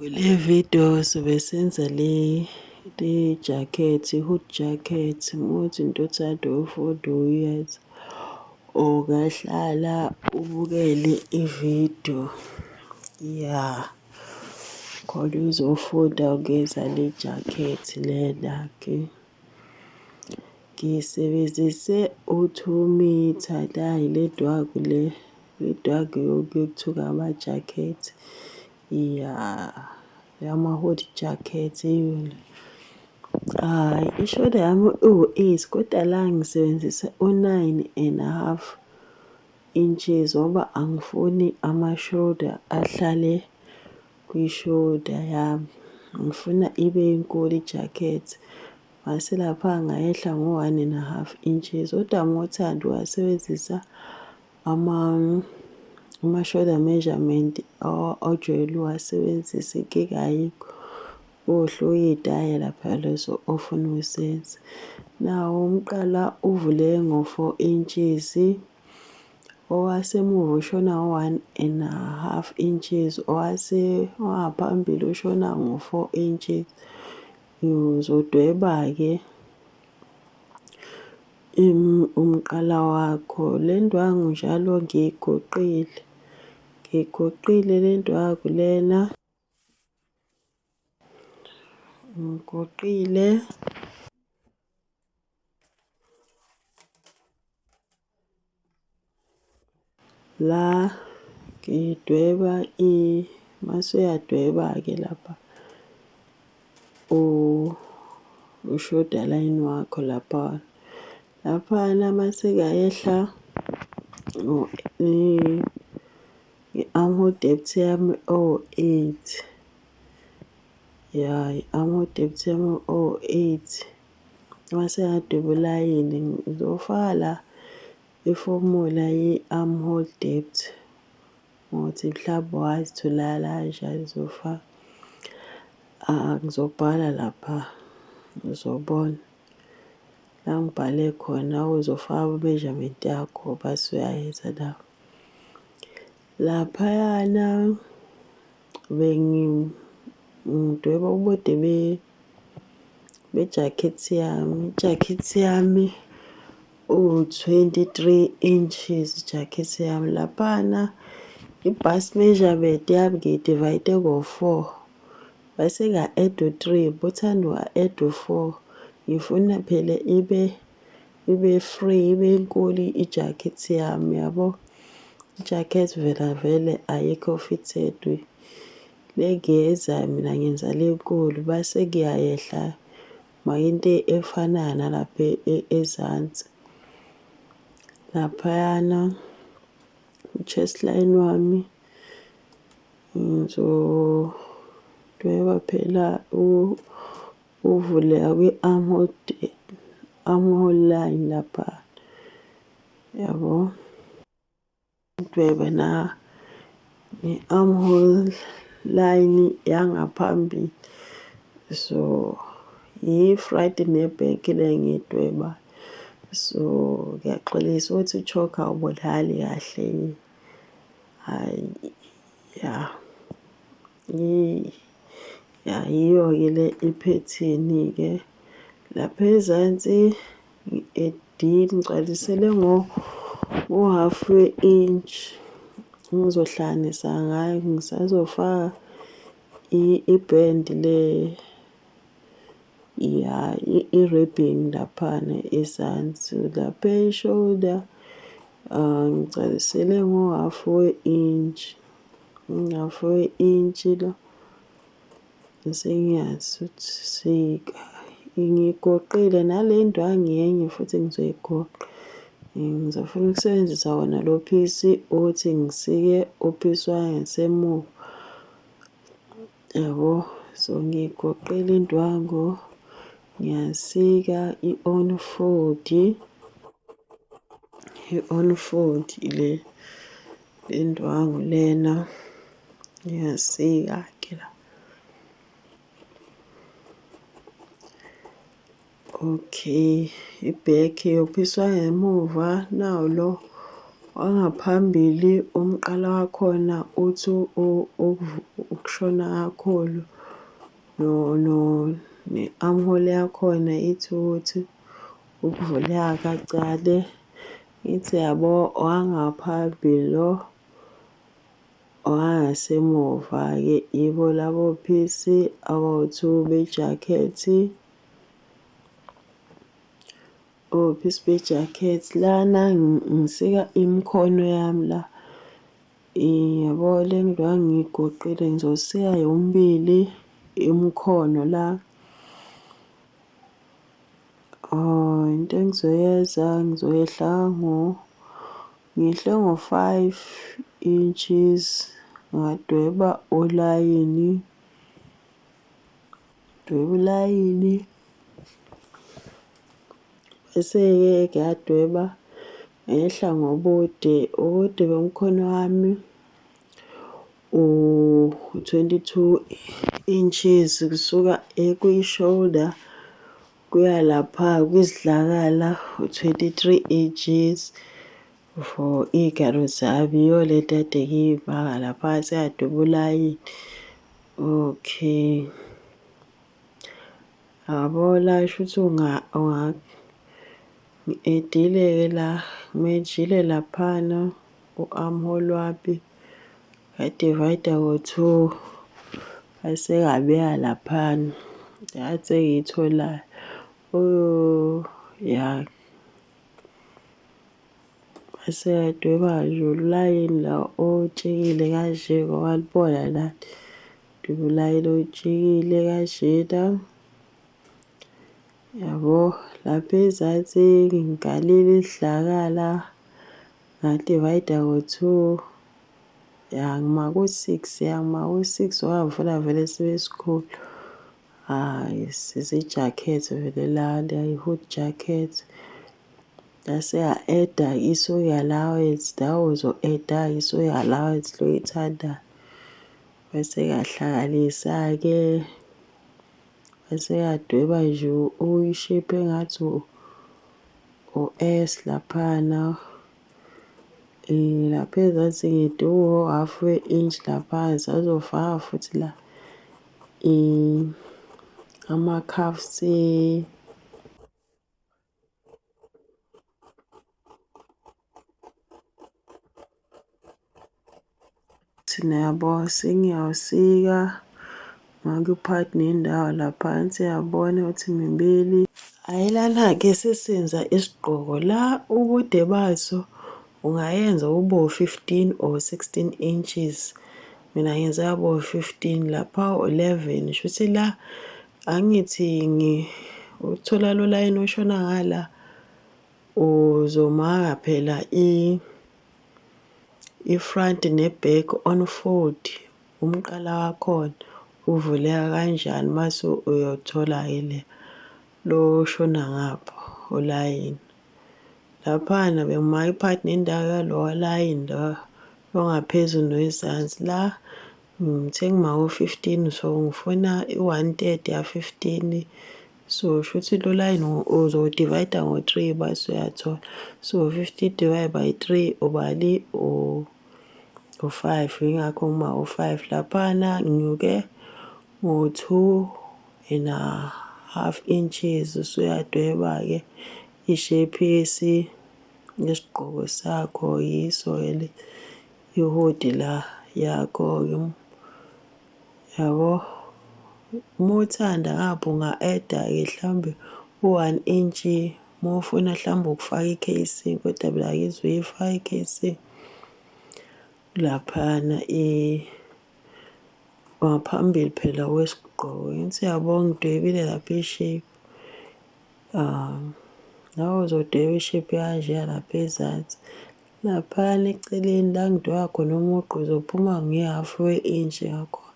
Kule video sobe senza le jacket, i-hood jacket, muthi into othanda ukuyifunda uyenze. Ungahlala ubukele ividiyo, ya. Khona uzofunda ukwenza le jacket lena-ke. Ngisebenzise u-2 mitha, nayi le ndwangu le, le ndwangu yokuthunga amajakhethi. Ya, ama-hood jacket iyona. Hhayi, i-shoulder yami iwu-8 kodwa la ngisebenzise u-9.5 inches ngoba angifuni ama-shoulder ahlale kwi-shoulder yami. Ngifuna ibe inkulu ijakhethi. Ngase lapha ngayehla ngo-1.5 inches. Kodwa uma uthanda ungasebenzisa ama-shoulder measurement ojwayele uwasebenzisa, inkinga ayikho. Kohluka iy'tayela phela leso ofuna ukusenza. Nawu umqala uvuleke ngo-4 inches, owasemuva ushona ngo-1.5 inches, owangaphambili ushona ngo-4 inches. Uzodweba-ke umqala wakho. Le ndwangu njalo ngiyigoqile, ngiyigoqile le ndwangu lena. Ngigoqile. La ngidweba mase uyadweba-ke lapha ushoda line wakho lapha. Laphana mase ngayehla i-armhole depth yami o-8. Ya, i-armhole depth yami o-8. Mase ngadweba ulayini ngizofaka la ifomula ye-armhole depth. Ngokuthi mhlawumbe wazitholakala kanjani ngizofaka. Ngizobhala lapha, uzobona. La ngibhale khona uzofaka ama-measurement yakho base uyayenza nawe. Laphayana bengidweba ubude bejakhethi yami. Ijakhethi yami u-23 inches ijakhethi yami. Laphana i-bust measurement yami ngiyi-divide ngo-4. Bese nga-add u-3, buthanda wa-add u-4. Ngifuna phela ibe free, ibe nkulu ijakhethi yami yabo. Ijakhethi vela vele ayikho fitted. Le engiyenzayo mina ngenza le nkulu base ngiyayehla into efanayo nalapha ezansi. Laphayana u-chest line wami ngizodweba phela uvuleka kwi-armhole armhole line lapha, yabo. Ngidwebe na ne-armhole line yangaphambili. So i-front ne-back le engiyidwebayo. So ngiyaxolisa ukuthi u-chalk awubonakali kahle. Hhayi, ya. Ya, yiyo-ke le iphethini-ke. Lapha ezansi ngi-add-ile ngigcwalisele ngo-half we-inch. Ngizohlanganisa ngayo ngisazofaka i-band le ya i-ribbon laphana ezansi. Lapha e-shoulder ngigcwalisele ngo-half we-inch. Half we-inch lo. Bese ngiyasika. Ngiyigoqile nale ndwangu enye futhi ngizoyigoqa. Ngizofuna ukusebenzisa wona lo phisi ukuthi ngisike uphisi wangasemuva. Yabo, so ngiyigoqile indwangu, ngiyasika i-on fold. I-on fold le indwangu lena ngiyasika-ke la. Okay, ibhekhi yophiswa ngemuva nawu lo Wangaphambili umqala wakhona uthi ukushona kakhulu ne-armhole yakhona ithi ukuthi ukuvuleka kancane. Ngithi yabo owangaphambili lo, owangasemuva-ke yibo labo phisi abawu-two bejakhethi. Ophisi bejakhethi. Lana ngisika imikhono yami la. Yabo le ndwangu ngiyigoqile ngizosika yombili imikhono la. Oh, into engizoyenza ngizoyehla ngehle ngo-5 inches ngadweba olayini, dweba ulayini. Bese-ke ngiyadweba ngehla ngobude, ubude bomkhono wami u-22 inches kusuka kwi-shoulder kuya lapha kwizidlakala u-23 inches for iy'galo zami. Yiyo le nto ade ngiyibanga lapha seyadweba ulayini. Okay. Yabo la shuthi ngi-edile-ke la, ngimejile laphana u-armhole wami, nga-divide-a ngo-two, ngase ngabeka laphana. That engiyitholayo. Oh, ya. Bese uyadweba nje ulayini la otshekile kanje ngoba libona lana. Dweba ulayini otshekile kanjena. Yabo, lapha ezansi ngikalile isidlakala ngadivayida ngo-two. Ya ngima ku-six, ya ngima ku-six ngoba ngifuna vele sibe sikhulu. Hhayi size ijakhethi vele lana, i-hood jacket. Yase ya-eda i-sewing allowance, nawe uzo-eda i-sewing allowance le oyithandayo. Bese ngiyahlanganisa-ke, bese ngiyadweba nje uyi-shape engathi u-S laphana. Lapha ezansi ngidinga o-half we-inch lapha, ngisazofaka futhi la ama-cuffs. Thina yabo sengiyawusika ngakwi-part nendawo laphansi yabona ukuthi mibili. Hhayi lana-ke sesenza isigqoko la ubude baso ungayenza ube u-15 or 16 inches. Mina ngenze yaba u-15 lapha u-11 shuthi la angithi uthola lo layini oshona ngala uzomaka phela i-front ne-back on fold umqala wakhona uvuleka kanjani mase uyothola-ke le lo oshona ngapha ulayini. Laphana bengimaka iphakathi nendawo yalowa layini lo ongaphezulu nowezansi. La ngithe ngimaka u-15 so ngifuna i-one third ya-15 so shuthi lo layini uzowudivayida ngo-three bese uyathola. So 15 divide by 3 ubali u-5 yingakho ngima u-5 laphana nginyuke ngo-2 and a half inches usuyadweba-ke i-shape yesigqoko sakho yiso-ke le ihudi la yakho-ke yabo. Uma uthanda ngapha unga-add-a-ke mhlawumbe u-one inch uma ufuna mhlawumbe ukufaka i-casing kodwa mina angizuyifaka i-casing laphana ngaphambili phela kwesigqoko. Ngithi uyabo ngidwebile lapha i-shape. Nawe uzodweba i-shape ekanjeya lapha ezansi. Laphayana eceleni la ngidweba khona umugqa uzophuma nge-half we-inch ngakhona.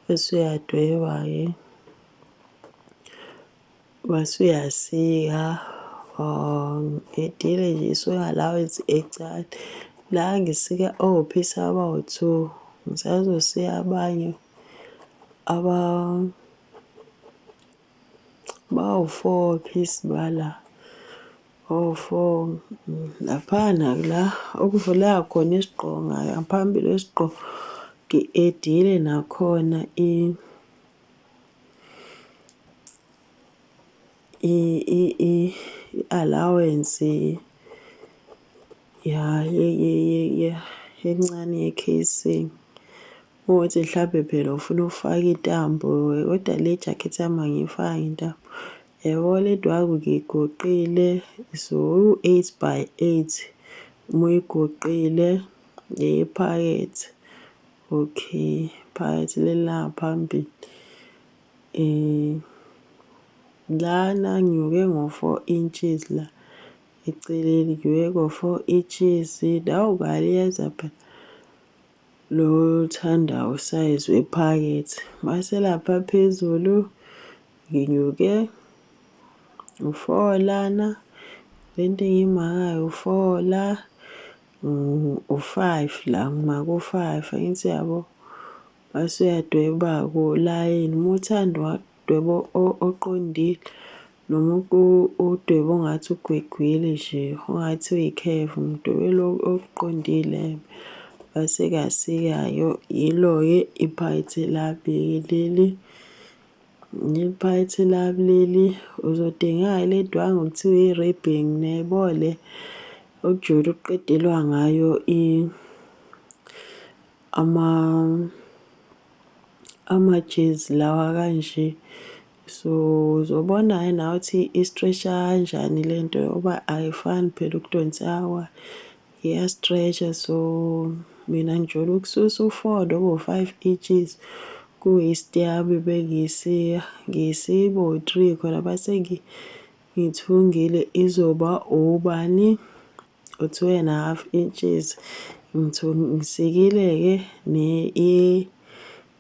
Bese uyadweba-ke. Mase uyasika ngidile nje i-sewing allowance encane. La ngisika ophisi abawu-two, ngisazosika abanye bawu-four piece bala. O-four laphana la okuvuleka khona isigqoko ngaphambili kwesigqoko ngi-edile nakhona i-allowance ya encane ye-casing. Ukuthi hlampe phela ufuna ukufaka intambo, kodwa le jakhethi yami angiyifakanga intambo. Yabo le ndwangu ngiyigoqile, so u-eight by eight uma uyigoqile eyephakethe. Okay, phakathi leli langaphambili. Lana nginyuke ngo-four inches la eceleni, nginyuke ngo-four inches. Nawe ungaliyenza phela lo othandayo usayizi wephakethe. Mase lapha phezulu nginyuke u-four lana, lento engiyimakayo u-four la, u-five la, ngimaka u-five, angithi uyabo? Mase uyadweba-ke ulayini, uma uthanda ungadweba oqondile noma udwebe ongathi ugwegwile nje, ongathi uyi-curve. Ngidwebela okuqondile-ke bese kuyasika-ke, yilo-ke iphakethe lami-ke leli. Iphakethe lami leli, uzodinga-ke le ndwangu ekuthiwa i-ribbon, niyayibona le okujwayele ukuqedelwa ngayo amajezi lawa akanje. So uzobona-ke nawe ukuthi i-stretch-a kanjani le nto ngoba ayifani phela ukudonseka kwayo, iya-stretch-a. So mina ngijwayele ukususa u-four noma u-five inches ku-waist yami bengiyisika, ngiyisika ibe u-three khona base ngithungile izoba ubani? U-two and a half inches. Ngisikile-ke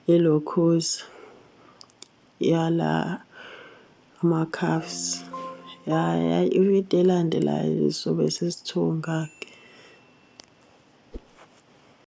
ilokhuza yala ama-cuffs. Ya, ividiyo elandelayo sobe sesithunga-ke.